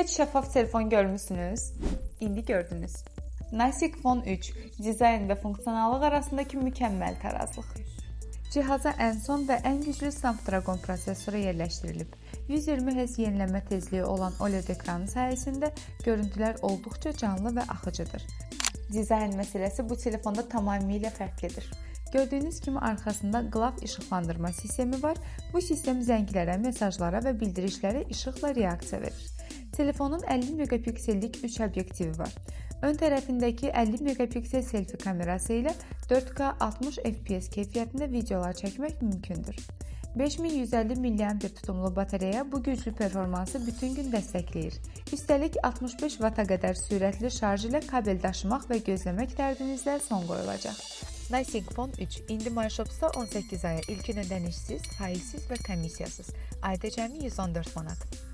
Heç şəffaf telefon görmüsünüz? İndi gördünüz. Nothing Phone 3 dizayn və funksionallıq arasındakı mükəmməl tarazlıq. Cihaza ən son və ən güclü Snapdragon prosesoru yerləşdirilib. 120 Hz yenilənmə tezliyi olan OLED ekranı sayəsində görüntülər olduqca canlı və axıcıdır. Dizayn məsələsi bu telefonda tamamilə fərqlidir. Gördüyünüz kimi arxasında qılaf işıqlandırma sistemi var. Bu sistem zənglərə, mesajlara və bildirişlərə işıqla reaksiya verir. Telefonun 50 megapiksellik 3 obyektivi var. Ön tərəfindəki 50 megapiksel selfie kamerası ilə 4K 60 FPS keyfiyyətində videolar çəkmək mümkündür. 5150 mAh tutumlu batareya bu güclü performansı bütün gün dəstəkləyir. Üstəlik 65 vata qədər sürətli şarj ilə kabel daşımaq və gözləmək dərdinizə son qoyulacaq. Nothing Phone 3 indi MyShops'da 18 aya ilkin ödənişsiz, faizsiz və komissiyasız. Ayda cəmi 114 manat.